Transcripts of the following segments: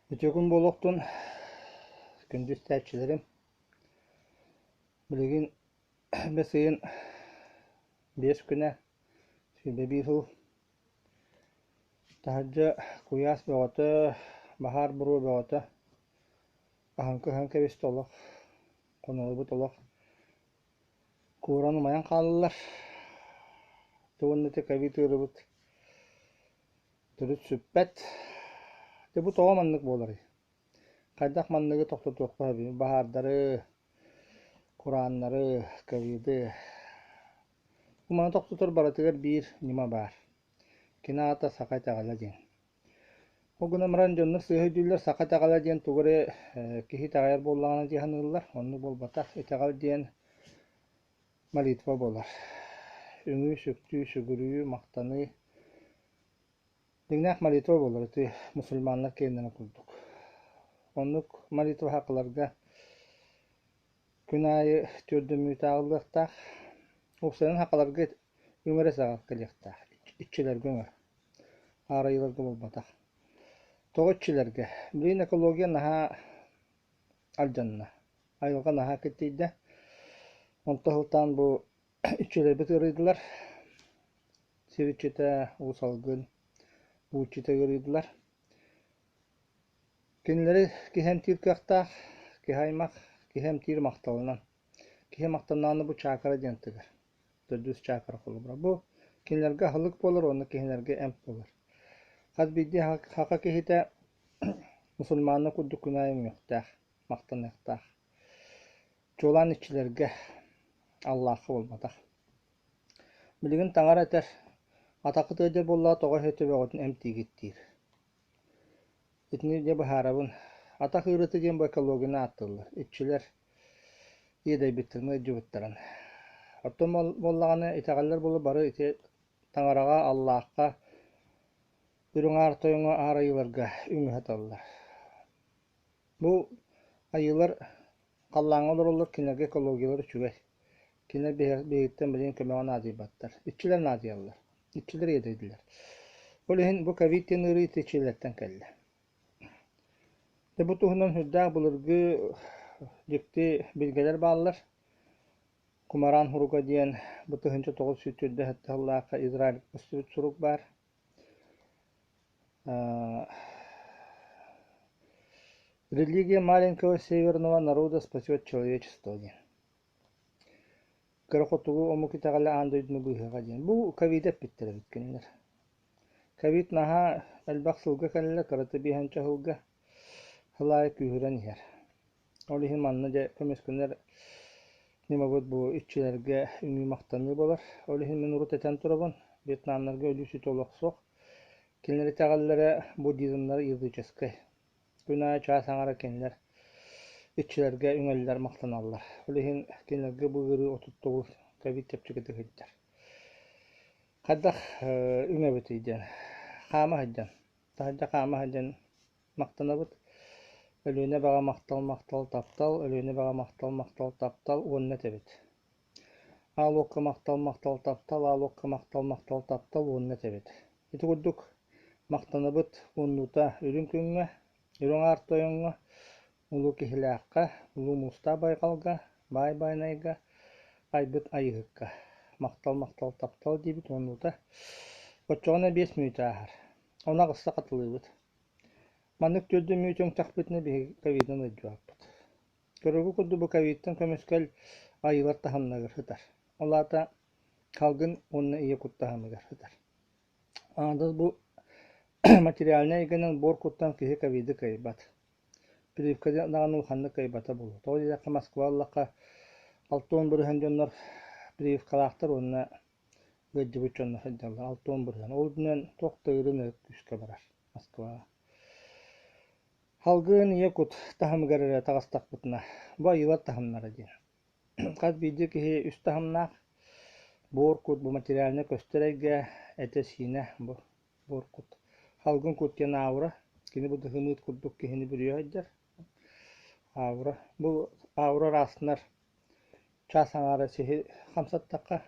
Үтүө күн буолуохтун, күндү истээччилэрим. Билигин бэс ыйын 5 күнэ, 21 сыл. Таһырдьа куйаас бөҕөтө, баһаар буруо бөҕөтө. Аһыҥка ыһан кэбистэ олох, хонолобут олох кууран умайан хааллылар. Уонна ити ковид ыарыыбыт төрүт сүппэт. Дьэ бу тоҕо маннык буоларый? Хайдах манныгы тохтотуохха сөбүй? Баһаардары, курааннары, ковиды. Бу маны тохтотор барытыгар биир ньыма баар. Кини аата саха итэҕэлэ диэн. Ол гынан баран дьоннор сыыһа өйдүүллэр, саха итэҕэлэ диэн тугу эрэ киһи итэҕэйэр буоллаҕына дии саныыллар. Оннук буолбатах. Итэҕэл диэн молитва буолар. Үҥүү-сүктүү, сүгүрүйүү, махтаныы. Дьиҥнээх молитва буолар ити мусульманнар киэннэрин курдук. Оннук молитва сахаларга күн аайы түөрдүммүтэ ааҕыллыахтаах. Уопсайынан сахаларга үҥэрэ саҕа кэлиэхтээх, иччилэргэ үҥэр, аарайыыларга буолбатах. Тоҕо иччилэргэ? Билигин экология наһаа алдьанна, айылҕа наһаа киртийдэ. Онто сылтаан бу иччилэрбит ыарыйдылар, сир иччитэ, уу салгын, уу иччитэ ыарыйдылар. Кинилэри киһи эмтиир кыахтаах, киһи аймах, киһи эмтиир махталынан. Киһи махтаннаҕына бу чакра диэн тыгар. Төрдүс чакра холобура. Бу кинилэргэ аһылык буолар уонна кинилэргэ эмп буолар. Хас биирдии саха киһитэ мусульманнар курдук күн аайы үҥүөхтээх, махтаныахтаах. Чуолаан иччилэргэ, Аллаахха буолбатах. Билигин таҥара этэр, атаххыт ыалдьар буоллаҕа тоҕо эһэ төбөҕүтүн эмтиигит диир. Итини дьэ быһаарабын. Атах ыарыыта диэн бу экологияны ааттыыллар. Иччилэр иэдэйбиттэрин, ыалдьыбыттарын. Оттон буоллаҕына итэҕэллэр буолла бары ити таҥараҕа, Аллаахха, Үрүҥ Аар Тойоҥҥо Аар Айыыларга үҥүһэ тыллар. Бу айыылар халлааҥҥа олороллор, кинилэргэ экологиялара үчүгэй. Кинилэр биһигиттэн билигин көмөҕө наадыйбаттар. Иччилэр наадыйаллар. Иччилэр иэдэйдилэр. Ол иһин бу ковид диэн ыарыы ити иччилэртэн кэллэ. Дьэ бу туһунан сүрдээх былыргы дьикти билгэлэр бааллар. Кумараан суруга диэн бу 1947 сыллаахха Израиль көстүбүт сурук баар. Религия маленького северного народа спасет человечество диэн. Кыра хотугу омук итэҕэлэ аан дойдуну быыһыаҕа диэн. Бу ковид эппиттэр эбит кинилэр. Ковид наһаа элбэх сылга кэллэ, кырата биэһэнчэ сылга сыл аайы күүһүрэн иһэр. Ол иһин манна дьэ көмүскэнэр ньымабыт бу иччилэргэ үҥүү махтаныы буолар. Ол иһин мин урут этэн турабын, Вьетнамнарга өлүү-сүтүү олох суох. Кинилэр итэҕэллэрэ буддизмнара языческай. Күн аайы чаас аҥара кинилэр иччилэргэ үҥэллэр, махтаналлар. Ол иһин кинилэргэ бу ыарыы 39 ковид чэпчэкитик сылдьар. Хайдах үҥэбитий диэн, хаама сылдьан, таһырдьа хаама сылдьан махтанабыт. Өлүөнэ баҕа махтал махтал таптал, Өлүөнэ баҕа махтал махтал таптал уонна этэбит. Аал уокка махтал махтал таптал, аал уокка махтал махтал таптал уонна этэбит. Ити курдук махтанабыт уоннуута үрүҥ күҥҥэ, үрүҥ аар тойоҥҥо, улуу киһилээххэ, улуу муустаах байҕалга, баай байанайга, айбыт айыыһыкка. Махтал махтал таптал диибит уоннуута. Оччоҕуна 5 мүнүүтэ ааһар. Ону аҕыста хатылыыбыт. Маннык төрдү мүөт өҥтөхпүтүнэ биһиги ковидынан ыалдьыбаппыт. Көрөргө курдук бу ковидтан көмүскэл айыылар таһымнарыгар сытар. Ол аата салгын уонна ийэ кут таһымыгар сытар. Аҥардас бу материальнай эйгэнэн буор куттан киһи ковиды кыайбат. Прививка даҕаны улаханнык кыайбата буолуо. Тоҕо диэтэххэ Москва ыллахха 60% дьоннор прививкалаахтар уонна ыалдьыбыт дьоннор сылдьаллар 60%. Ол үрдүнэн туох да ыарыы күүскэ барар Москваҕа. Салгын ийэ кут таһымыгар эрэ таҕыстахпытына, бу айыылар таһымнара диэн. Хас биирдии киһи үс таһымнаах. Буор кут бу материальнай көстөр эйгэ, этэ-сиинэ бу буор кут. Салгын кут диэн аура. Кини бу дыһымыыт курдук киһини бүрүйэ сылдьар. Аура. Бу аура араастынар чаас аҥаара сиһи хамсаттахха,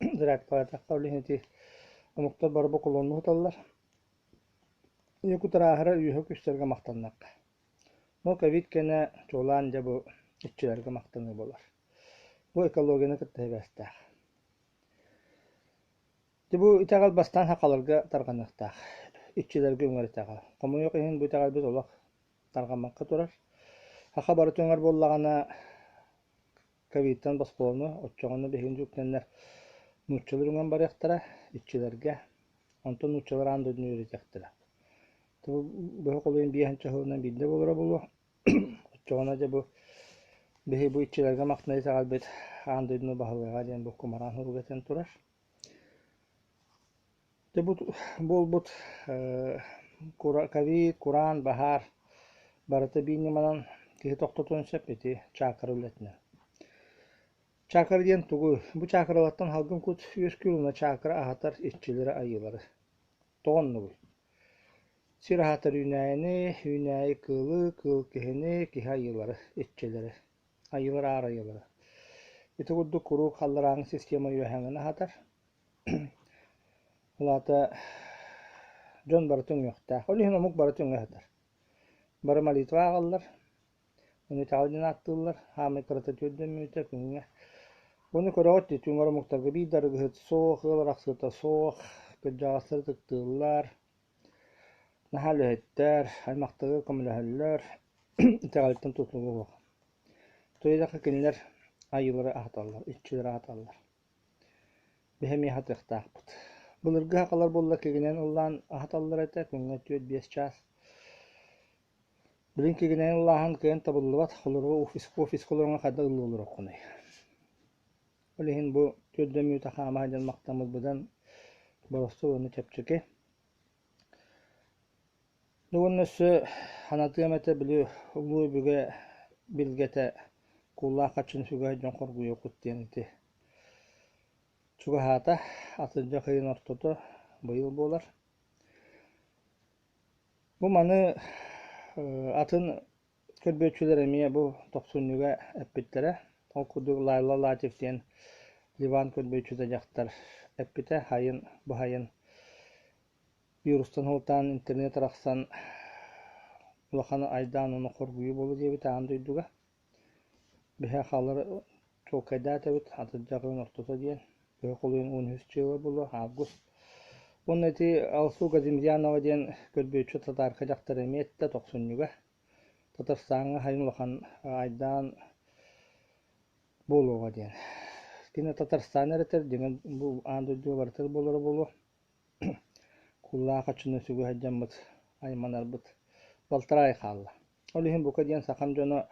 зарядкалаатахха, ол иһин ити омуктар бары бокулуонну сыталлар. Ийэ кут ырааһыра үөһэ күстэргэ махтаннахха. Бу ковид кэнэ чуолаан дьэ бу иччилэргэ махтаныы буолар. Бу экологияны кытта сибээстээх. Дьэ бу итэҕэл бастаан сахаларга тарҕаныахтаах. Иччилэргэ үҥэр итэҕэл. Хомойуох иһин бу итэҕэлбит олох тарҕаммакка турар. Саха барыта үҥэр буоллаҕына ковидтан босхолону, оччоҕуна биһигини дьүктэннэр нууччалар үҥэн барыахтара, иччилэргэ. Онтон нууччалар аан дойдуну үөрэтиэхтэрэ. Быһа холуйан биэһинчэ сылынан биирдэ буолара буолуо. Оччоҕуна дьэ бу биһи бу иччилэргэ махтана итэҕэлбит аан дойдуну баһылыаҕа диэн бу кумараан суруга этэн турар. Дьэ бу буолбут ковид, кураан, баһаар барыта биир ньыманан киһи тохтотуон сөп ити чакра үлэтинэн. Чакра диэн тугуй? Бу чакралартан салгын кут үөскүүр уонна чакра аһатар иччилэри айыылары. Тоҕо оннугуй? Сир аһатар үүнээйини, үүнээйи кыылы, кыыл киһини, киһи айыылары, иччилэри. Айыылар аар айыылара. Ити курдук куруук халларааҥы система үөһээҥҥин аһатар. Ол аата дьон барыта үҥүөхтээх. Ол иһин омук барыта үҥэ сытар. Бары молитва ааҕаллар, ону итэҕэл диэн ааттыыллар. Хаамай кырата түөрт мүнүүтэ күҥҥэ. Ону көрөҕүт дии, түҥ омуктарга биир да арыгыһыт суох, ыал арахсыыта суох, кырдьаҕастары ытыктыыллар, наһаа үлэһиттэр, аймахтарыгар көмөлөһөллөр, итэҕэлтэн тутулуга суох. Туйдахха кинилэр айыылары аһаталлар, иччилэри аһаталлар. Биһи эмиэ аһатыахтаахпыт. Былыргы сахалар буолла кигинэн ыллаан аһаталлар этэ, күҥҥэ 4-5 чаас. Билин кигинэн ыллааһын кыайан табыллыбат, холоруга офиска олороҥҥо хайдах ыллыы олоруоххунуй? Ол иһин бу түөрт мүнүүтэ хаама сылдьан махтаммыт быдан боростуой уонна чэпчэки. Дьэ уонна өссө санатыам этэ, били улуу өбүгэ билгэтэ кууллаах хаччыны сүгэ дьон хоргуйуоххут диэн ити чугаһаата. Атырдьах ыйын ортото быйыл буолар. Бу маны атын көрбүөччүлэр эмиэ бу тохсунньуга эппиттэрэ. Ол курдук Лайла Латиф диэн Ливан көрбүөччүтэ дьахтар эппитэ, хайын быһайын Вирустан сылтаан интернет арахсан улахан айдаан уонна хоргуйуу буолуо диэбит аан дойдуга. Биһи хаалар чуолкайдаат эбит, атырдьах ыйын ортото диэн. Быһа холуйан 13 дьыала буолуо, август. Уонна ити Алсу Газимзянова диэн көрбүөччү татаарка дьахтар эмиэ эттэ тохсунньуга. Татарстаҥҥа сайын улахан айдаан буолуоҕа диэн. Кини Татарстан эрэ этэр, дьиҥэ бу аан дойдуга барытыгар буолара буолуо. Куллаах аччыны сүгэ сылдьаммыт, айманарбыт балтараа ый хаалла. Ол иһин бука диэн сахам дьоно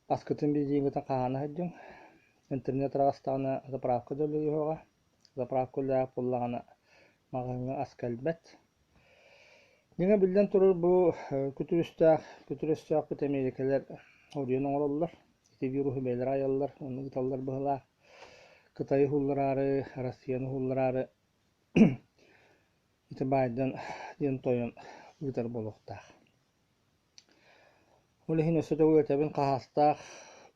аскытын бензиҥҥитин хаһаана сылдьыҥ. Интернет араҕастаҕына заправка да үлэлиэҕэ. Заправка үлэлээх буоллаҕына маҕаһыыҥҥа ас кэлбэт. Дьиҥэ биллэн турар бу күтүрүстээх, күтүрүстээхпит эмиэрикэлэр уруйан оҥороллор. Ити вируһу бэйэлэрэ айаллар, уонна ыыталлар быһыылаах. Кытайы уһуллараары, Россияны уһуллараары ити Байден диэн тойон ыытар буолуохтаах. Ол иһин өссө төгүл этэбин хаһаастаах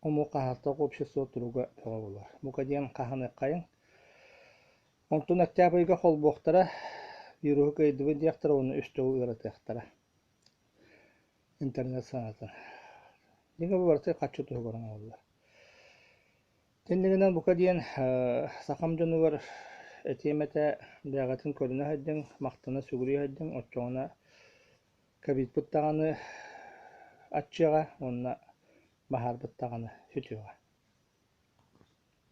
омук хаһаастаах общество туруга бөҕө буолар. Бука диэн хаһаныаххайыҥ. Онтон октябрьга ыйга холбуохтара, вируһу кыайдыбыт диэхтэрэ уонна үс төгүл ыаратыахтара. Интернет саҥата. Дьиҥэ бу барыта харчы туһугар оҥоһуллар. Иннигинэн бука диэн сахам дьонугар этиэм этэ, бэйэҕитин көрүнэ сылдьыҥ, махтана сүгүрүйэ сылдьыҥ, оччоҕуна ковидпыт даҕаны аччыаҕа уонна баһаарбыт даҕаны сүтүөҕэ.